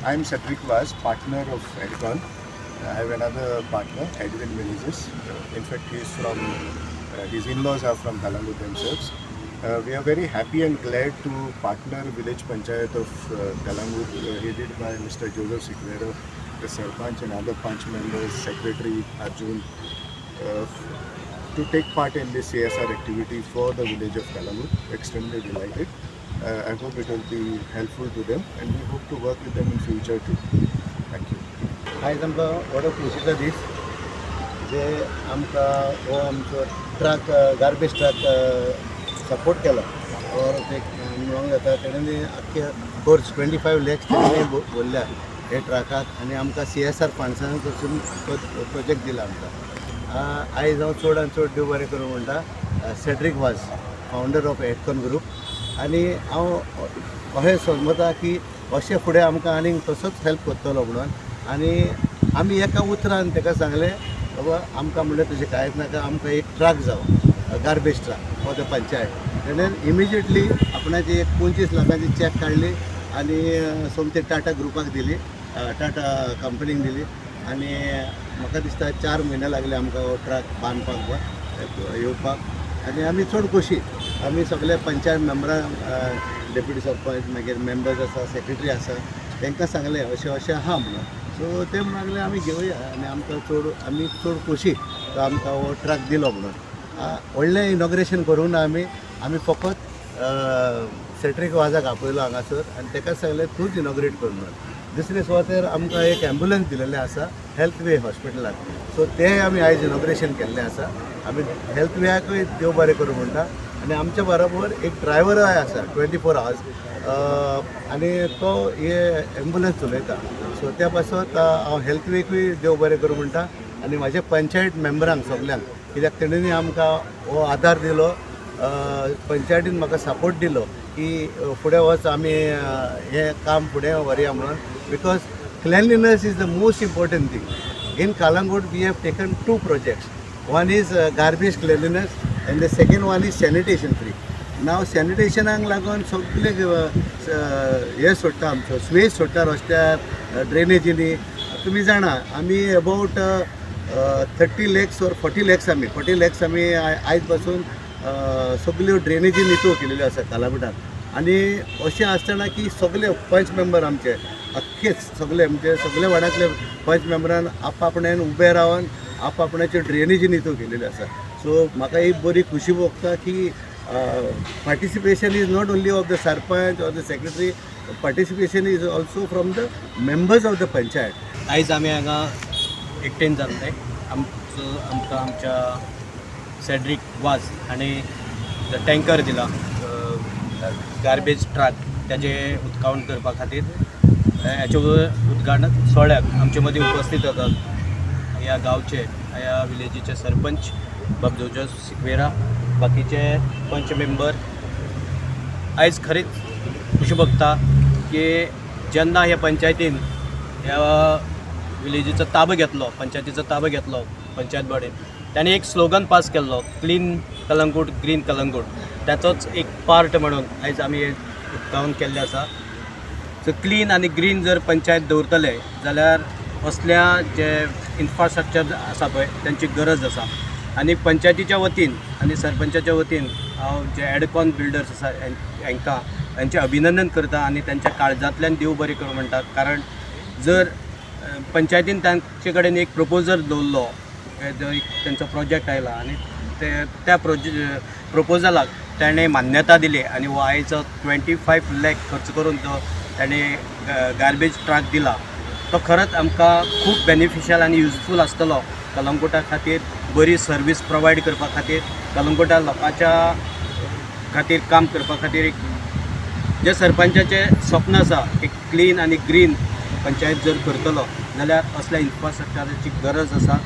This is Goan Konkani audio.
I am Cedric Vaz, partner of Edcon. I have another partner, Edwin Menezes. In fact, he is from, his in-laws are from Calangute themselves. We are very happy and glad to partner village panchayat of Calangute, headed by Mr. Joseph Sequeira, the Sarpanch and other Panch members, Secretary Arjun, to take part in this CSR activity for the village of Calangute. Extremely delighted. I hope it will be helpful to them and we hope to work with them in future too. Thank you. आयज आमकां व्हडो खोशयेचो दीस जे आमकां हो आमचो ट्रक, गार्बेज ट्रक सपोर्ट केला और ते म्हणूंक जाता तेणें आख्खे कोर्स 25 लॅक्स तेणी भरल्या हे ट्रकाक आनी आमकां सीएसआर फंड्सान कडसून तो प्रोजेक्ट दिला आमकां. आयज हांव चड आनी चड देव बरें करूं म्हणटा Cedric Vaz, founder of Edcon Group. आनी हांव अशें समजता की अशें फुडें आमकां आनीक तसोच हेल्प करतलो म्हणून. आनी आमी एका उतरान ताका सांगलें, बाबा, आमकां म्हणलें तशें कांयच नाका, आमकां एक ट्रक जावो, garbage truck for the panchayat. तेणें इमिजिएटली आपणाची एक 25 लाखांची चॅक काडली आनी सोमते टाटा ग्रुपाक दिली, टाटा कंपनीक दिली. आनी म्हाका दिसता 4 म्हयने लागले आमकां हो ट्रक बांदपाक वा येवपाक. आनी आमी चड खोशी. आमी सगळे पंचायत मेंबरां, डेप्युटी सरपंच, मागीर मेंबर्स आसा, सेक्रेटरी आसा, तांकां सांगलें अशें अशें आहा म्हणून. सो ते म्हणूंक लागले आमी घेवया. आनी आमकां चड, आमी चड खोशी तो आमकां हो ट्रक दिलो म्हणून. व्हडलें इनॉग्रेशन करूंक ना आमी. आमी फकत सेड्रीक वाजाक आपयलो हांगासर आनी ताका सांगलें, तूंच इनॉग्रेट कर म्हणून. दुसरे सुवातेर आमकां एक एम्बुलन्स दिलेलें आसा हेल्थ वे हॉस्पिटलाक, सो तें आमी आयज इनॉग्रेशन केल्लें आसा. आमी हेल्थ वेयाकूय देव बरें करूं म्हणटा. आनी आमच्या बरोबर एक ड्रायव्हरय आसा 24 आवर्स आनी तो हे एम्बुलन्स चलयता. सो त्या पासत हांव हेल्थ वेकूय देव बरें करूं म्हणटा आनी म्हाज्या पंचायत मेंबरांक सगल्यांक, कित्याक तेणेंनी आमकां हो आदार दिलो, पंचायतीन म्हाका सपोर्ट दिलो की फुडें वच, आमी हें काम फुडें व्हरया म्हणून, because cleanliness is the most important thing. In Calangute we have taken two projects. One is garbage cleanliness and the second one is sanitation free. Now सॅनिटेशनाक लागून सगळे हे सोडटा, आमचो स्वेज सोडटा रस्त्यार, ड्रेनेजीनी. तुमी जाणा, आमी about 30 lakhs or 40 lakhs, आमी 40 लॅक्स आमी आयज पासून सगल्यो ड्रेनेजी नितळ केलेल्यो आसा कालांगुटान. आनी अशें आसतना की सगळे पंच मेंबर आमचे अख्खेच सगळे, म्हणजे सगळे वाड्यांतले पंच मेंबरान आपआपणान उबे रावन आपआपणाच्यो ड्रेनेजी नितळ केलेल्यो आसा. सो म्हाका एक बरी खुशी भोगता की participation is not only of the sarpanch or the secretary, participation is also from the members of the panchayat. आयज आमी हांगा एकटेन जाल्ले आमचो आमकां आमच्या सेड्रीक वाज हांणी टँकर दिला, गार्बेज ट्रक, ताजें उक्तावण करपा खातीर. हेचे उद्घाटन सुवाळ्याक आमचे मदीं उपस्थित आसात ह्या गांवचे, ह्या विलेजीचे सरपंच बाब जोजफ सिक्वेरा, बाकीचे पंच मेंबर. आयज खरीच खुशी भोगता की जेन्ना ह्या पंचायतीन ह्या विलेजीचो ताबो घेतलो, पंचायतीचो ताबो घेतलो, पंचायत बॉडीन तांणी एक स्लोगन पास केल्लो, क्लीन कलंगूट, ग्रीन कलंगूट. ताचोच एक पार्ट म्हणून आयज आमी हे उक्तावण केल्लें आसा. सो क्लीन आनी ग्रीन जर पंचायत दवरतले जाल्यार असल्या जे इन्फ्रास्ट्रक्चर आसा पळय, तांची गरज आसा. आनी पंचायतीच्या वतीन आनी सरपंचाच्या वतीन हांव जे एडकॉन बिल्डर्स आसा हांकां तांचें अभिनंदन करता आनी तांच्या काळजांतल्यान देव बरें करूं म्हणटा. कारण जर पंचायतीन तांचे कडेन एक प्रपोजल दवरलो, जो एक तेंचो प्रोजेक्ट आयला आनी ते त्या प्रोपोजलाक ताणें मान्यता दिली आनी हो आयचो 25 लॅक खर्च करून जो ताणें गार्बेज ट्रक दिला, तो खरंच आमकां खूब बेनिफिशियल आनी युजफूल आसतलो कलंगुटा खातीर, बरी सर्वीस प्रोवायड करपा खातीर, कलंगुटा लोकांच्या खातीर काम करपा खातीर. एक जे सरपंचाचें स्वप्न आसा, एक क्लीन आनी ग्रीन पंचायत जर करतलो जाल्यार असल्या इन्फ्रास्ट्रक्चराची गरज आसा.